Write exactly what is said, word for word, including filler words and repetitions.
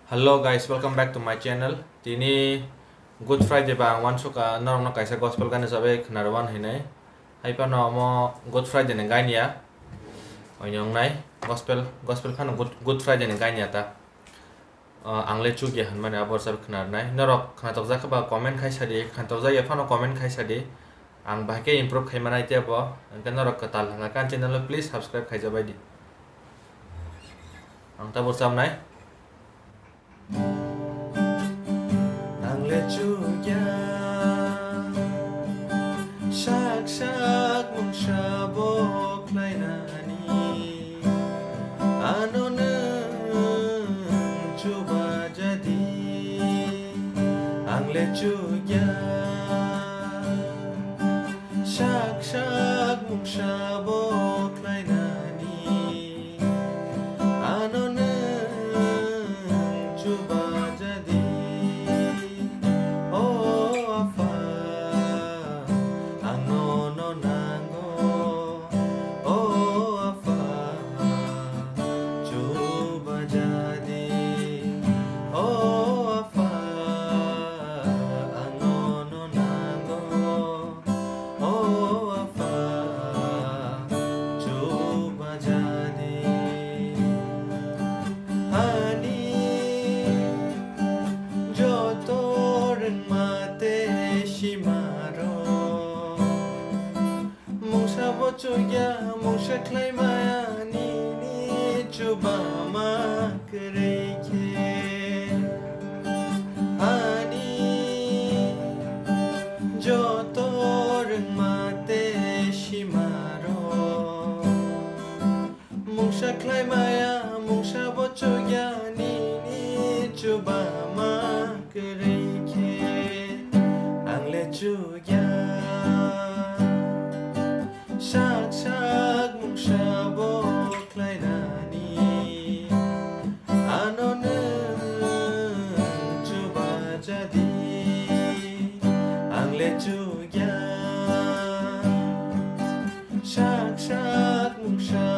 Hello guys, welcome back to my channel. Tini Good Friday ba ang uansukha norokno kaisa gospel gana chabai khwnarwan hinwi. Haiphano omo Good Friday ni gania. Oinongnai gospel, gospel phano Good, Good Friday ni gania ta. Uh, ang le chukya hinmani abo rwchap khwnarnai. Norok khwnatok jakha ba comment khai sadi, khwnatok jakya phano comment khai sadi. Ang bahai khe improve khai manai tei bo. Hwnkhe norok kwtal hwnka khe ani channel o please subscribe khaijabai di. Ang tabuk chamnai. Ang le chukya sak sak mungsa bo khlainani. Ano nwng chuba jadi. Ang le chukya sak sak mungsa bo khlainani. Ano nwng chuba jadi. O Apha, ang nono nango. O Apha, chuba jadi. O Apha, ang nono nango. O Apha, chuba jadi. Ani joto rwngma tei simarok. Mungsa bo chukya, mungsa khlai maya nini chuba ma kwrwi khe. Ani joto rwngma tei simarok. Mungsa khlai maya, mungsa bo chukya nini chuba ma kwrwi khe. Ang le chukya sak sak mungsa bo khlainani. Ano nwng chuba jadi. Ang le chukya sak sak mungsa